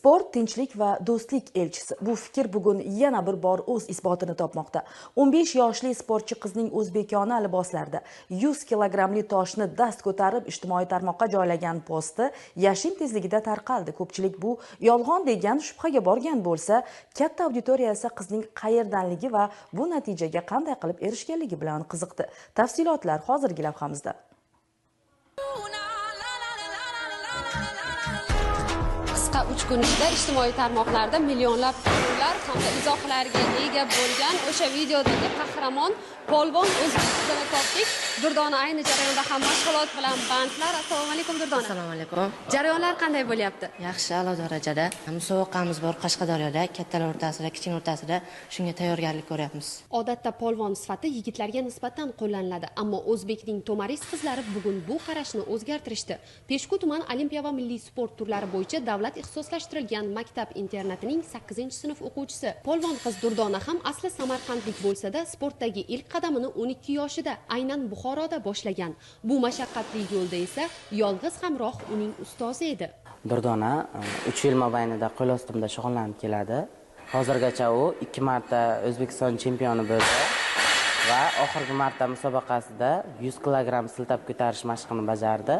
Sport tinchlik va do'stlik elchisi. Bu fikr bugun yana bir bor o'z isbotini topmoqda. 15 yoshli sportchi qizning o'zbekona liboslarda 100 kilogrammli toshni dast ko'tarib ijtimoiy tarmoqqa joylagan posti yashin tezligida tarqaldi. Ko'pchilik bu yolg'on degan shubhaga borgan bo'lsa, katta auditoriya esa qizning qayerdanligi va bu natijaga qanday qilib erishganligi bilan qiziqdi. Tafsilotlar hozirgi lavhamizda. Qisqa 3 kun ichida ijtimoiy tarmoqlarda millionlab ko'ruvlar hamda izohlarga ega bo'lgan o'sha videodagi qahramon polvon o'zbek qizini topdik. Durdona ayni jarayonda ham mashg'ulot bilan bandlar. Assalomu alaykum Durdona. Assalomu alaykum. Jarayonlar qanday bo'lyapti? Yaxshi, a'lo darajada. Musobaqamiz bor Qashqadaryoda, kattalar o'rtasida, kichiklar o'rtasida, shunga tayyorgarlik ko'ryapmiz. Odatda polvon sifati yigitlarga nisbatan qo'llaniladi, ammo o'zbekning to'maris qizlari bugun bu qarashni o'zgartirishdi. Peshku tuman olimpiya va milliy sport turlari bo'yicha davlat ixtisoslashtirilgan maktab internatining 8-sinf o'quvchisi polvon qiz Durdona ham asli samarqandlik bo'lsa-da, sportdagi ilk qadamini 12 yoshida aynan Buxoroda boshlagan. Bu mashaqqatli yo'lda esa yolg'iz hamroh uning ustozi edi. Durdona 3 yil mobaynida qo'l ostimda shug'ullanib keladi. Hozirgacha u 2 marta O'zbekiston chempioni bo'ldi va oxirgi marta musobaqasida 100 kilogramm siltab ko'tarish mashqini bajardi.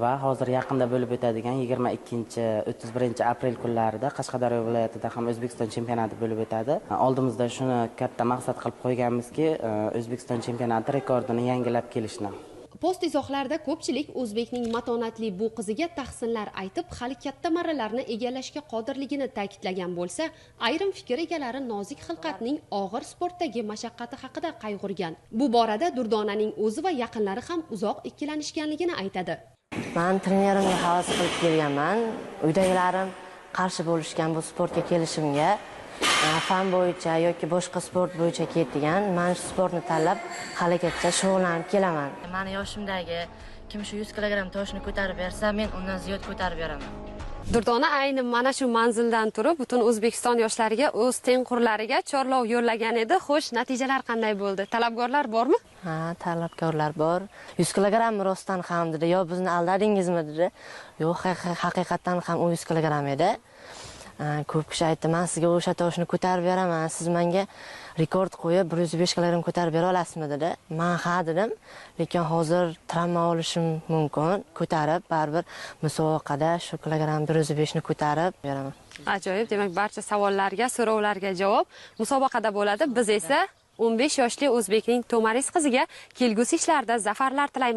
Va hozir yaqinda bo'lib o'tadigan 22-31 aprel kunlarida Qashqadaryo viloyatida ham O'zbekiston chempionati bo'lib o'tadi. Oldimizda shuni katta maqsad qilib qo'yganmizki, O'zbekiston chempionati rekordini yangilab kelishni. Post izohlarida ko'pchilik o'zbekning matonatli bu qiziga tahsinlar aytib, hali katta marralarni egallashga qodirligini ta'kidlagan bo'lsa, ayrim fikr egalari nozik xilqatning og'ir sportdagi mashaqqati haqida qayg'urgan. Bu borada Durdonaning o'zi va yaqinlari ham uzoq ikkilanishganligini aytadi. Men trenerimga havas qilib kelganman. Uydagilarim qarshi bo'lishgan bu sportga kelishimga. Fan bo'yicha yoki boshqa sport bo'yicha ketgan. Men shu sportni tanlab haligacha shug'ullanib kelaman. Meni yoshimdagi kim shu 100 kilogramm toshni ko'tarib bersa, men undan ziyod ko'tarib beraman. Durdona ayni mana shu manzildan turib butun O'zbekiston yoshlariga o'z tengqurlariga chorlov yo'llagan edi. Xo'sh, natijalar qanday bo'ldi? Talabgorlar bormi? Ha, talabgorlar bor. 100 kilogramm rostdan ham dedi, yo bizni aldadingizmi dedi. Yo'q, haqiqatan ham u 100 kilogramm edi. Ko'p kishi aytdi, men sizga o'sha toshni ko'tarib beraman, siz menga rekord qo'yib 105 kilogramm ko'tarib bera olasizmi dedi. Men ha dedim, lekin hozir travma olishim mumkin, ko'tarib baribir musobaqada shu kilogramm 105 ni ko'tarib beraman. Ajoyib, demak barcha savollarga, so'rovlarga javob musobaqada bo'ladi. Biz esa 15 yoshli o'zbekning to'maris qiziga kelgusi ishlarda zafarlar tilaymiz.